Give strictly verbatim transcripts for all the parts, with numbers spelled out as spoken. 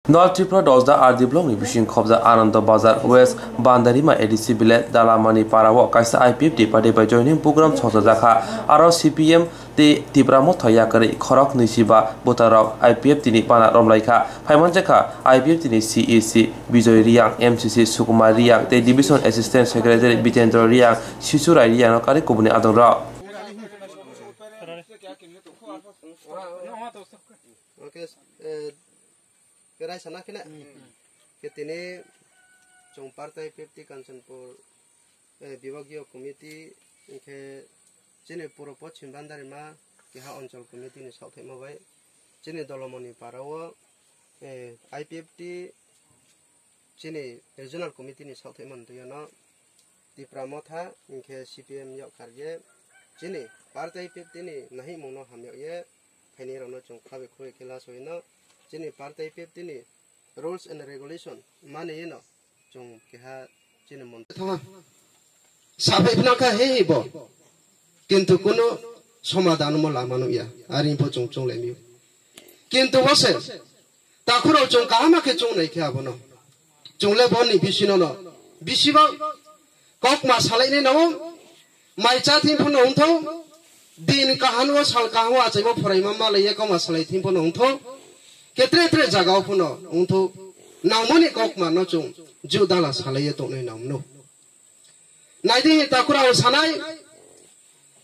North Tripura dosda R D block ni bising khobjak Anando Bazar West Bandarima A D C village Dalamani para o kaisa I P F T party bai joining program songchajakha. Aro C P M tei Tipra Motha yakarwi khorok nwichiba bwtarok I P F T ni bana romlaikha. Phaimanjakha I P F T ni C E C Bijoy Riang, M C C Sukumar Riang tei Division Assistant Secretary Bitendra Riang, Sisu Rai Riang no karwi kubuni adongrok. Okay, eh, Kerai sana khe na? Hmm. Khe tini chwng partai fifty Kanchanpur, eh, Bibagiyo Committee, hinkhe chini puro Poschim Bandarima keha Onchol Committee ni saohthaima bai chini Dolomoni para o, eh, I P F T chini Regional Committee ni saohthaima ni twi ano Tipra Motha hinkhe C P M yok karye chini partai fifty ni nahimungno hamyokye phainirokno chwng khabe khurui khe lasoi no chini partai fifty ni rules and regulation mani no chwng keha chini mon- Thangha. Sabai phano kha he he bo. Kintu kuno somadhan mo lama nukya. Ari bo chwng chwng lai mio. Kintu bo se takhurok chwng kaham khe chwng nai khe abono. Chwng le boni bisino no. Bisiba kok ma salai ni no. Mai cha thim phano wngtho. Din kaham o sal kaham o achai bo phorai ma malai ye kok ma salai thim phano wngtho. Ketre tre jaga o phano wngtho. Nangmani kok ma no chwng ju dala salai ye tongnai nangmano. Naidi takhura ang sanai,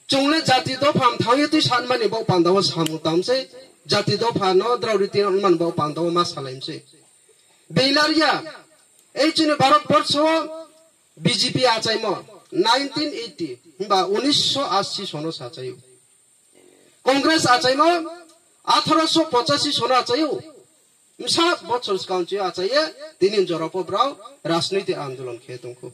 chwng le jati dopha mthang ye twi sanmani bo panda o samung tamse, jati dopha no drao riti wngmani bo panda o ma salaimse. Beilaria, ei chini Bharat Borsho B J P achaimo nineteen eighty, himba unisho ashi sono sachaio. Congress achaimo atharo sho pochashi sono achaio. Msa bochor swkang chwi achaiye tini jorao brao rajniti andolon khe tongkhu.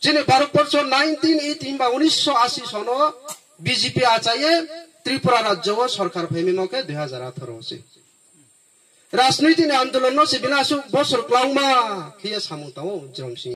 Chini Bharat Borsho nineteen eighty himba unisho ashi sono B J P achaiye Tripura rajyo o sorkar phaimimo khe dui hazar atharo se. Rajniti ni andolon no se bini aswk bochor kwlangma khiye samung tao Jrom Singh.